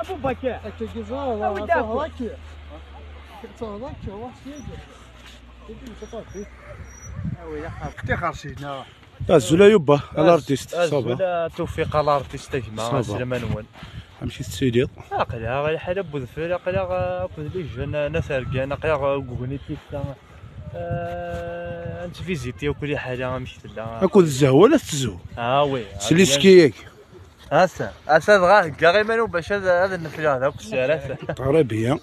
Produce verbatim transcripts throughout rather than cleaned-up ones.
Abu Bakr. Akka giẓra, awi-d akk. Azul a Yuba, a l'artiste, ça va? Azul a Tufiq, a l'artiste, a gma, Ça va. Aslama-nwen. Amek i tettiliḍ? Aql-aɣ lḥal a bu-dfel, aql-aɣ akked les jeunes n At Rgan, aql-aɣ deg ugnit tifta. Eh, ad nettviziti akk liḥala amek tella. Akked zzehwa la tettezhu. Ah oui. S liski-agi. Asa, asa dɣa heggaɣ iman-iw bac ad ad nefleɣ d akk sser asa. Très bien.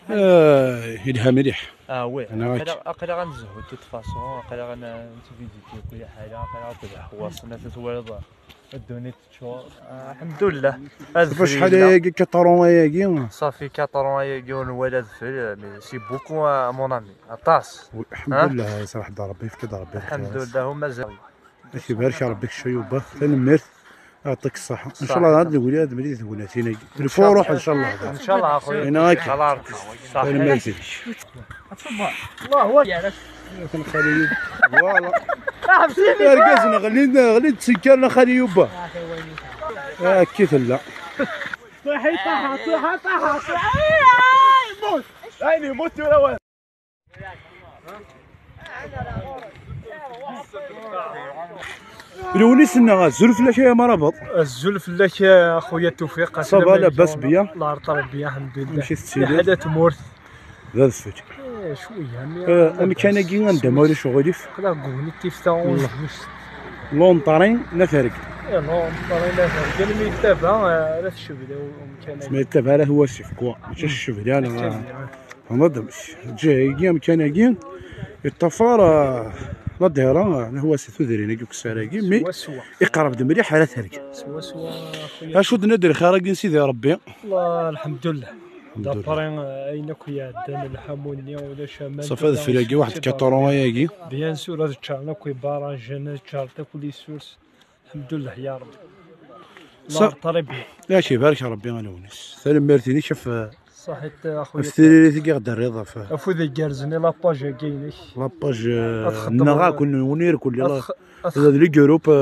Ah, yelha mliḥ. Ah oui. Ana Aql-aɣ aql-aɣ ad nezhu de toute façon, aql-aɣ ad n- ad nettviziti akk liḥala, aql-aɣ akked ḥwaṣen, ata twalaḍ ddunit teččur. Ah, alḥemdulillah. Adfel Ɣef acḥal yella. Ayagi, quatre ans ayagi? Safi quatre ans ayagi ur nwala adfel, mais c'est beaucoup, ah, mon ami. Aṭas. Alḥemdulillah, yesraḥ-d Ṛebbi, yefka-d Ṛebbi lxir. Alḥemdulillah, uma zari. Ad k-ibarek Ṛebbi kečč a Yuba, tanemmirt. Yeɛṭik ṣṣeḥḥa. Ncallah ad nwali ad nwali tegnatin-agi. Lfuruḥ ncallah. Ncallah a xuya. Ina akka. Ncallah a Ṛebbi. Ṣaḥit. Tanemmirt-ik. Allahu akbar. Voilà. Irgazen ɣlin, ɣlin ttenkaren a xali Yuba. Akka i tella. Ṣaḥit, ṣaḥa, ṣaḥa, ṣaḥa. Ayen yemmut tura wa. Lewnis-nneɣ, azul fell-ak ay amarabeḍ. Azul fell-ak a xuya Tufiq. Ça va, labas bien? Lɛerṭ Ṛebbi, alḥemdulillah. Amek i tettiliḍ? Liḥala tmurt. D adfel. Eh, cwiya, mi Eh, amek kan-agi anda ma ulac uɣilif? Aql-aɣ deg ugnit tifta unzebus. L'entrée n At Rgan. Eh, non, ṭarin la tergan mi yettaba, eh, la tcebda umkan-agi. Ma yettaba ara twasif, quoi. Mačči ccebda, neɣ. Tfehmeḍ amek? Ǧǧiɣ-agi amkan-agi, yeṭṭafar, ah, la dehra, ah, lehwa si tudrin-agi ukessar-agi, mi Swaswa. Iqerreb-d mliḥ ar At Rgan. Swaswa, a xuya. Acu d-nader xir-agi n Sidi Ṛebbi? Wallah, alḥemdulillah. D'après, eh, ayen akk iɛeddan, lḥamu-nni, ulac aman. Ṣafi ad fil-agi waḥed quatre ans ayagi. Bien sûr, ad ččaren akk ibarajen, ad ččarent akk les sources. Alḥemdulillah, ya Ṛebbi. Sa- Lɛerṭ Ṛebbi. Yak ibarek Ṛebbi a Lewnis. Tanemmirt-inek ɣef, Ṣaḥit, a xuya. ɣef tiririt i ɣ-d-terriḍ ɣef Afud igerrzen i la page-agi-inek. la page, eh, Ad txedmeḍ. Neɣ akk, nwen irkelli, Ad la, tx-, ad la, les groupes, eh,